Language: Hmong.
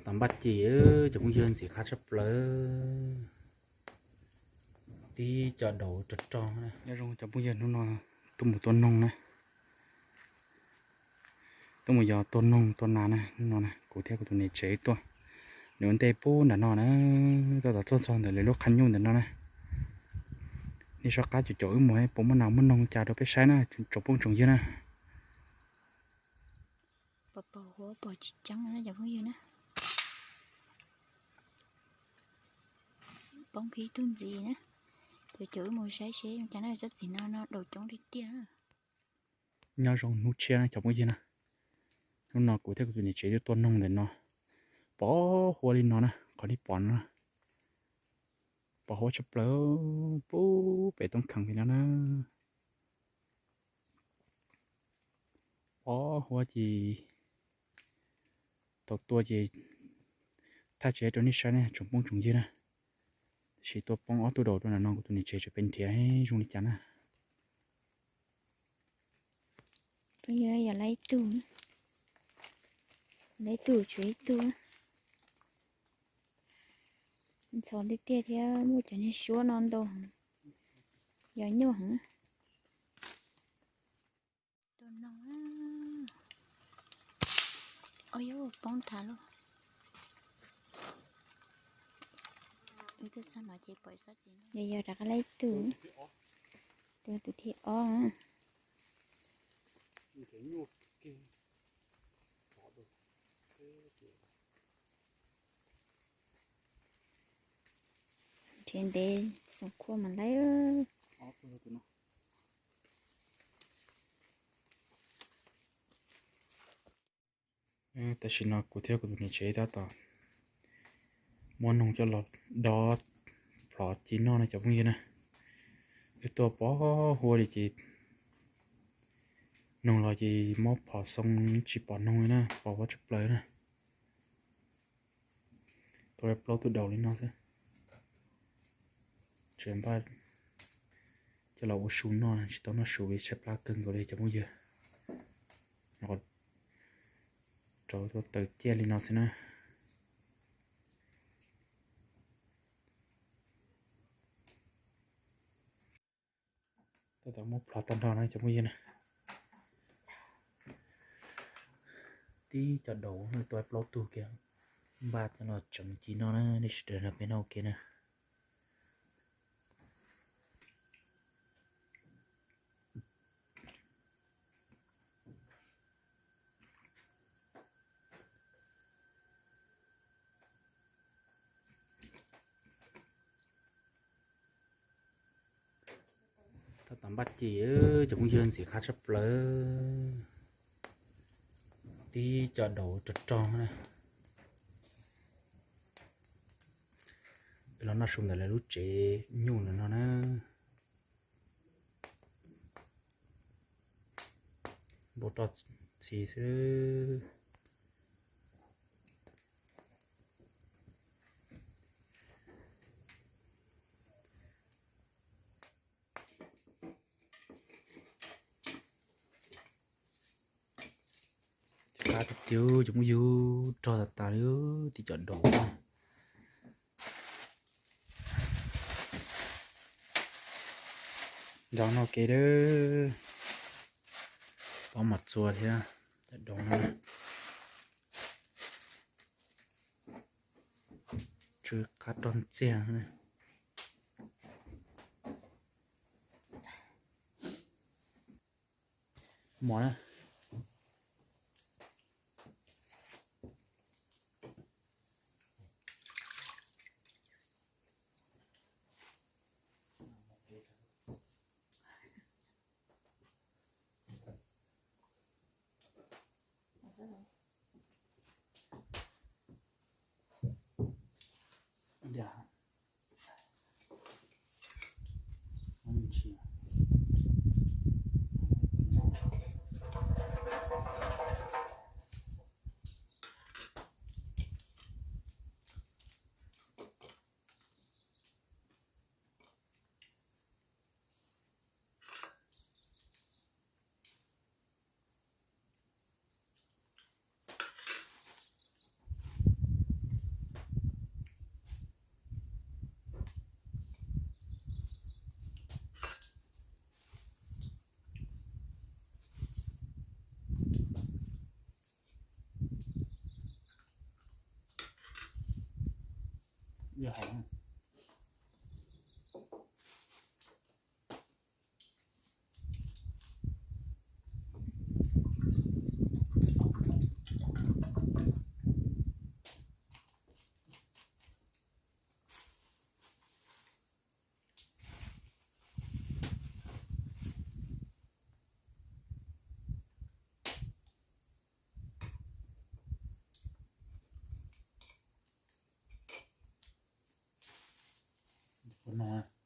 Tom npaj ces cov phooj ywg, ntxim qab tshaj plaws. Tib co daus rog rog na. Nyob zoo cov phooj ywg, hnub no tuaj mus tua noog na. Tuaj mus yos tua noog tua nas na. Hnub no na kuv thiab kuv tus niam tsev tuaj. Nws ua ntej pub nram no na, tab tom tuaj txog ntawm lawv lub qhab nyuj ntawm no na. Nej soj qab caum caum wb mus puas muaj nas muaj noog cas rau peb saib na tsoom phooj tsoom ywg na. Pos pos huab pos tsis tseeb na cov phooj ywg na. Poob pib tug ntxiv na. Caum caum wb mus saib seb zoo cas na, tsob txiv no no daus coob tiag tiag na. Nyob zoo hnub tshiab na cov phooj ywg na. Hnub no kuv thiab kuv tus niam tsev tuaj tua noog ntawm no. Pos huab li no na, qhov nej pom no na. Pos huab tshaj plaws, pub pem toob kheem li no na. Pos huab ces tau tua ces thaij tsis rau nej saib ne tsoom phooj tsoom ywg na. Tab sis tua poob ob tug daus rau nram no kuv tus niam tsev tseem pheej nrhiav zoo li cas na. Phooj ywg, yog lawv ib tug, lawv ib tug tshuav ib tug. Ntxhov tiag tiag thiab muaj cov niag suab no ntau heev, yog nyuaj heev. Tua noog, o yog poob thav lauj. Yog yog rov qab lawv ib tug, tua tus thib ob. Nrhiav ntev xoom khua mas lawv. Tam sim no kuv thiab kuv tus niam tsev tab tom muab noog coj los dob plhov ci noj na cov phooj ywg na. Wb tuaj pos huab li ces noog los ces mob phom xoo tsis pom noog li na, pos huab tshaj plaws na. Tua plaub tug daus li no xwb. Tseem npaj coj los ua su noj, tsis tau noj su li, tshaib plab kawg nkaus li cov phooj ywg. Rau tua taws ciaj li no xwb na. Tab tom muab plhov tag nrho na cov phooj ywg na. Tib co daus tua plaub tug kiag, npaj coj los tseem ci noj na, nej sawv daws nrog peb noj ua ke na. Tab tom npaj ces cov phooj ywg, ntxim qab tshaj plaws. Tib co daus rog rog na. Los noj su ntawm lawv lub tsev nyuj ntawm no na. Npau roj txi xwb. Qab tiag tiag cov phooj ywg, rog tas tas li, tib co daus. Nrog noj ke dab, pov mos txua thiab cov daus no. Tsw qab rog ntxiag. Mov na. Yog hauv. Ua no,